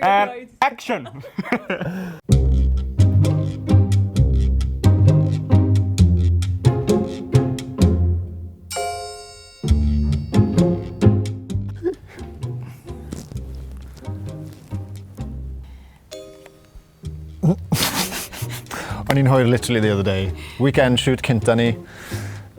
And action! O'n i'n hwyr literally the other day. Weekend shoot cynta ni.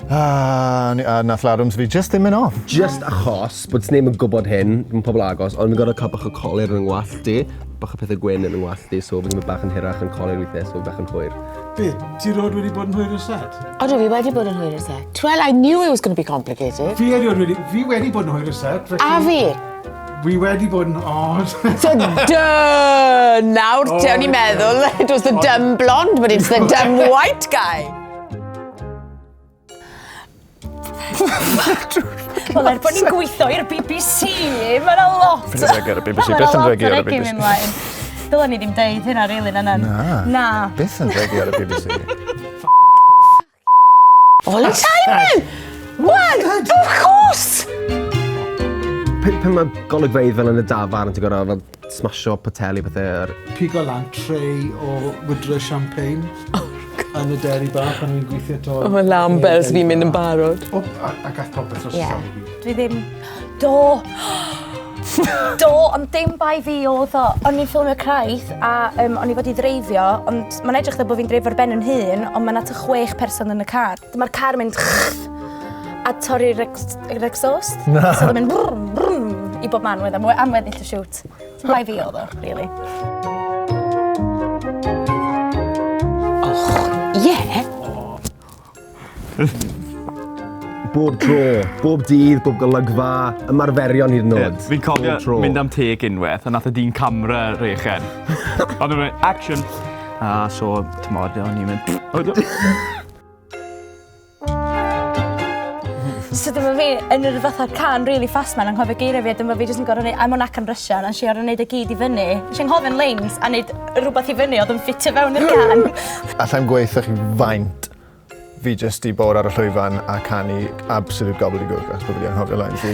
Ah, a nath larwms fi just ddim mynd off. Just achos bod sneb yn gwybod hyn, dim pobl agos, ond fi'n gorfod cael bach o colur yn 'y ngwallt i, bach o pethe gwyn yn 'y ngwallt i, so fi'n cymryd bach yn hirach yn colur weithiau, so fi bach yn hwyr. Be, ti rioed wedi bod yn hwyr i'r set? Odw, fi wedi bod yn hwyr i'r set. Well, I knew it was going to be complicated. Fi erioed wedi, fi wedi bod yn hwyr i'r set, felly... A fi! Fi wedi bod yn odd. So, duh! Nawr te, o'n i'n meddwl, it was the dumb blonde, but it's the dumb white guy. Wel, er bod ni'n gweithio i'r BBC, mae yna lot. Fi'n rhegi ar y BBC, byth yn rhegi ar y BBC. Dylen ni ddim deud hynna, really, na, na. Na. Na. Byth yn rhegi ar y BBC. All the time then! Well, of course! Pan, pan mae golygfeydd fel yn y dafarn, ti'n gorfod fel smasho poteli pethau ar... Pigo lan tray o wydre champagne yn y deri bach pan o'n i'n gweithio to. O, mae alarm bells fi'n mynd yn barod. O, a, a gath popeth dros y Ie. llaw i gyd. Dwi ddim... Do! Do, ond dim bai fi oedd o. O'n i'n ffilmio Craith a um, o'n i fod i ddreifio, ond mae'n edrych fel bod fi'n dreifio ar ben yn hun, ond mae'n at y chwech person yn y car. Dyma'r car yn mynd a torri'r ex yr exhaust. Na. So oedd o'n mynd brrm, brrm, i bob man wedd am, am weddill y shoot. So bai fi oedd o, really. Yeah. Bob tro, bob dydd, bob golygfa, ymarferion hyd yn oed. Fi'n cofio Bob tro. mynd am teg unwaith, a nath y dyn camera rechen. Ond o'n mynd, action! A so, t'mod, o'n i'n mynd... So dyma fi yn yr fatha can really fast man anghofio geiriau fi a dyma fi jyst yn gorfod neud I'm on ac yn Russian a nes i orfod neud y gyd i fyny. Nes i anghofio'n lines a neud rhywbeth i fyny oedd yn ffitio fewn i'r can. Allai'm gweud chi faint fi jyst 'di bod ar y llwyfan a canu absolute gobbledygook achos bod fi 'di anghofio lines fi.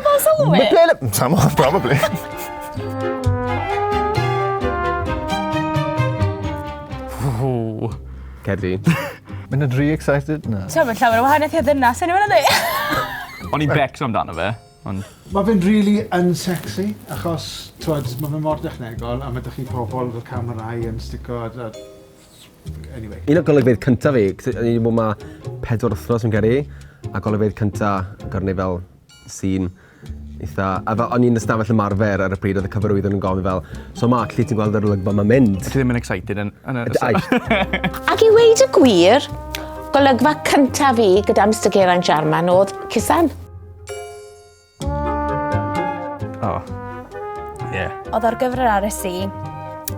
Pobl sylwi? Samo, probably. Ww. Cedi. Mynd yn rhy excited? Na. Ti'n meddwl llawer o wahaniaeth i ddynas, yn yw'n O'n i'n becso amdano fe, ond... Mae fe'n really unsexy, achos, twod, mae fe mor dechnegol, a mae 'da chi pobl fel camerâu yn stico a, a anyway. Un o golygfeydd cynta fi, 'cos o'n i 'di bod 'ma 4 wythnos fi'n credu, a golygfeydd cynta, gorfod neud fel scene eitha... A fel, o'n i'n ystafell ymarfer ar y pryd, oedd y cyfarwyddwr yn gofyn fel, so Mark, lle ti'n gweld yr olygfa ma'n mynd? Ti ddim yn excited yn... yn y... Ai, Ac i weud y gwir, golygfa cyntaf fi gyda Mr Geraint Jarman oedd Cusan. O. Ie. Oedd ar gyfer yr RSC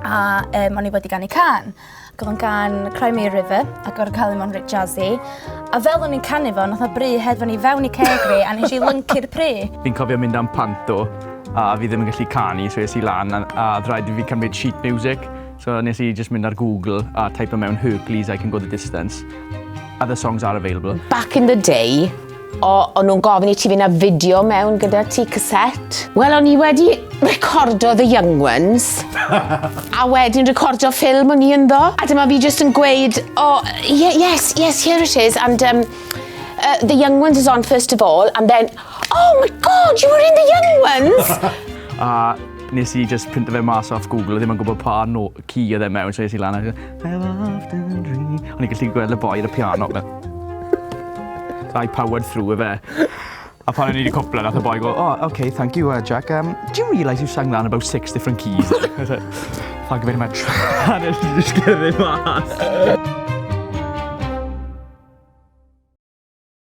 a o'n i fod i ganu can. Ac oedd o'n gan Cry Me a River ac oedd cael ei mewn reit jazzy. A fel o'n i'n canu fo, nath o bry hedfan i fewn i ceg fi a nes i lyncu'r pry. Fi'n cofio mynd am panto a fi ddim yn gallu canu, so es i lan a oedd rhaid i fi cymryd sheet music. So nes i just mynd ar Google a type mewn Hercules, I Can Go The Distance. Other songs are available. Back in the day, o, o'n nhw'n gofyn i ti fynd â fideo mewn gyda ti cassette. Wel, o'n i wedi recordo The Young Ones, a wedyn recordo ffilm o'n i ynddo. A dyma fi just yn gweud, oh, yeah, yes, here it is, and The Young Ones is on first of all, and then, oh my God, you were in The Young Ones! A nes i just printo fe mas off Google, ddim yn gwybod pa no, key oedd e mewn, so es i lan a I've often dreamed. O'n i'n gallu gweld y boi ar y piano. Fe. So I powered through fe. A pan o'n i wedi cwpla, nath y boi go, "Oh, okay, thank you, Jack. Do you realise you sang that in about six different keys?" I was like, "Thank you very much." A nes i just gerdded mas.